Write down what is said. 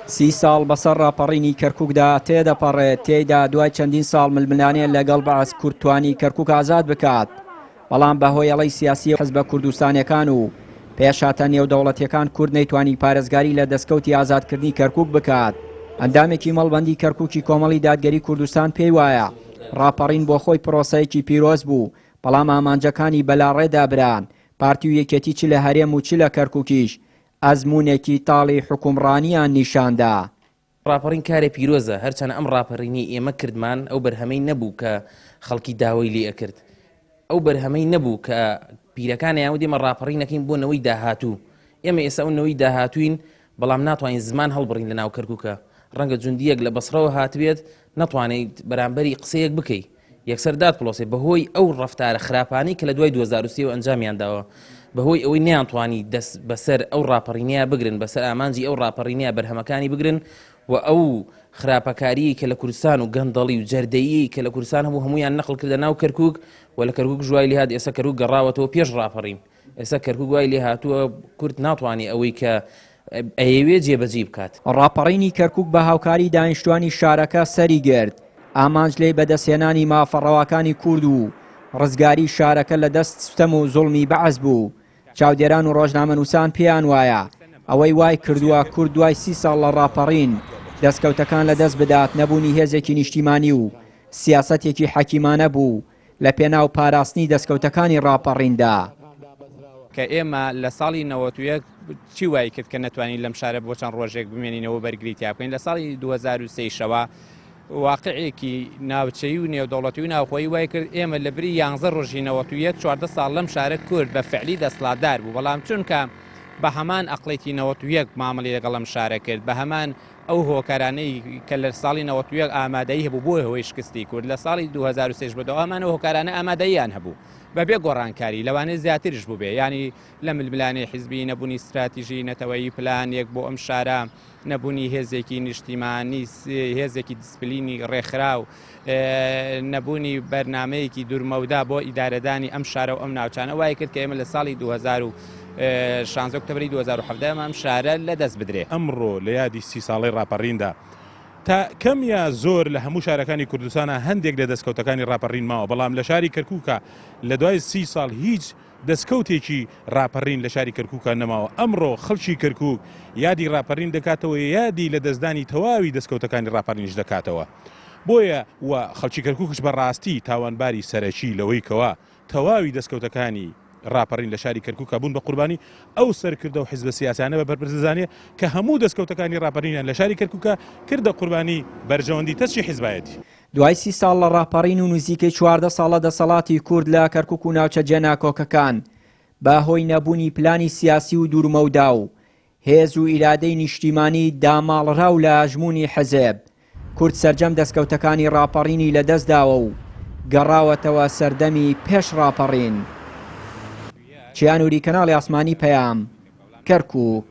سی ساڵ بەسەر ڕاپەڕینی کەرکوکدا تێدەپەڕێت، تێیدا دوای چەندین ساڵ ململانێ لەگەڵ بەعس کورد توانی کەرکوک ئازاد بکات، بەڵام بەهۆی هەڵەی سیاسی حزبە کوردستانیەکان و پێشهاتە نێودەوڵەتیەکان کورد نەیتوانی پارێزگاری لە دەستکەوتی ئازادکردنی کەرکوک بکات. ئەندامێکی مەڵبەندی کەرکوکی کۆمەڵی دادگەری کوردستان پێی وایە ڕاپەڕین بۆ خۆی پرۆسەیەکی پیرۆز بوو، بەڵام ئامانجەکانی بەلاڕێدا بران، پارتی و یەکێتی چ لە هەرێم و چ لە کەرکوکیش ئەزموونێکی تاڵی حوکمڕانیان نیشاندا. ڕاپەڕین کارێ پیرۆزە، هەرچەنە ئەم ڕاپەرینەی ئێمە کردمان ئەو بەرهەمەی نەبوو کە خەڵکی داوای لێ ئەکرد، ئەو بەرهەمەی نەبوو کە پیرەکان ئەیان وت ئێمە ڕاپەڕین ئەکەین بۆ نەوەی داهاتوو، ئێمە ئێستا ئەو نەوەی داهاتووین بەڵام ناتوانین زمان هەڵبڕین لە ناو کەرکوکە، ڕەنگە جوندییەک لە بەسڕەوە هاتبێت نەتوانیت بەرامبەری قسەیەک بکەی یەکسەر دادپڵۆسێ بەهۆی ئەو ڕەفتارە خراپانەی کە لە دوای 2023 ەوە ئەنجامیان داوە بەهۆی ئەوەی نەیانتوانی دەست بەسەر ئەو ڕاپەڕینەیە بگرن بەسەر ئامانجی ئەو ڕاپەڕینەیە بەرهەمەکانی بگرن و ئەو خراپەکاریی کە لە کوردستان و گەندەڵی و جەردەیی کە لە کوردستان هەبوو هەمویان نەقل کردە ناو کەرکک و لە کەرکک ژوای لێهات ئێستا کەرکک گەڕاوەتەوە پێش ڕاپەڕین ئێستا کەرکوک وای لێهاتووە کورد ناتوانێ ئەوەی کە ئەیەوێ جێبەجێی بکات. ڕاپەڕینی کەرکوک بە هاوکاری دانیشتوانی شارەکە سەری گرت، ئامانج لێی بەدەستهێنانی مافە ڕەواکانی کورد و ڕزگاری شارەکە لە دەست ستەم و زوڵمی بەعس بوو. چاودێران و ڕۆژنامەنووسان پێیان وایە ئەوەی وای کردووە کورد دوای سی ساڵ لە ڕاپەڕین دەستکەوتەکان لەدەست بدات نەبوونی هێزێکی نیشتیمانی و سیاسەتێکی حەکیمانە بوو لە پێناو پاراستنی دەستکەوتەکانی ڕاپەڕیندا. کە ئێمە لە ساڵی 91 چی وای کرد کە نەتوانین لەم شارە بۆ چەند ڕۆژێک بمێنینەوە بەرگری تیا بکەین لە ساڵی 2003 شەوە واقعێکی ناوچەیی و نێودەوڵەتی و ناوخۆیی وای کرد ئێمە لە بری یانزە ڕۆژی 91 14 ساڵ لەم شارە کورد بە فعلی دەسڵاتدار بوو بەڵام چونکە بە هەمان ئەقڵێتی 91 مامەڵی لەگەڵ ئەم شارە کرد بە هەمان ئەو هۆکارانەی کە لە ساڵی 91 ئامادەیی هەبوو بۆ هۆی شکستی کورد لە ساڵی 2003 بەدەوە هەمان ئەو هۆکارانە ئامادەییان هەبوو بەبێ گۆڕانکاری لەوانەیە زیاتریش بووبێ یانی لە ململانێی حیزبی نەبوونی ستراتیژی نەتەوەیی پلانێک بۆ ئەم شارە نەبوونی هێزێکی نیشتیمانی هێزێکی دیسپلینی ڕێکخراو نەبوونی بەرنامەیەکی دوورمەودا بۆ ئیدارەدانی ئەم شارە و ئەم ناوچانە وای کرد کە ئێمە لە ساڵی 2016 ئۆکتۆبری 2017 ئەم شارە لەدەست بدرێ. ئەمڕۆ لە یادی سی ساڵەی ڕاپەڕیندا تا کەم یا زۆر لە هەموو شارەکانی کوردستانا هەندێک لە دەستکەوتەکانی ڕاپەڕین ماوە بەڵام لە شاری کەرکوکا لە دوای سی ساڵ هیچ دەستکەوتێکی ڕاپەڕین لە شاری کەرکوکا نەماوە، ئەمڕۆ خەڵکی کەرکوک یادی ڕاپەرین دەکاتەوە یادی لەدەستدانی تەواوی دەستکەوتەکانی ڕاپەڕینیش دەکاتەوە بۆیە و خەڵکی کەرکوکش بە ڕاستی تاوانباری سەرەکی لەوەی کەوا تەواوی دەستکەوتەکانی ڕاپەڕین لە شاری کەرکوکا بوون بە قوربانی ئەو سەرکردە و حزبە سیاسیانە بە بەرپرس دەزانێ کە هەموو دەستکەوتەکانی ڕاپەرینیان لە شاری کەرکوکا کردە قوربانی بەرژەوەندی تەسکی حزبایەتی. دوای سی ساڵ لە ڕاپەڕین و نزیکەی 14 ساڵە دەسەڵاتی کورد لە کەرکوک و ناوچە جێناکۆکەکان بە هۆی نەبوونی پلانی سیاسی و دوورمەودا و هێز و ئیرادەی نیشتیمانی داماڵراو لە ئەژموونی حزب، کورد سەرجەم دەستکەوتەکانی ڕاپەڕینی لەدەستداوە و گەڕاوەتەوە سەردەمی پێش ڕاپەڕین. چیا نوری کەناڵی ئاسمانی پەیام، کەرکوک.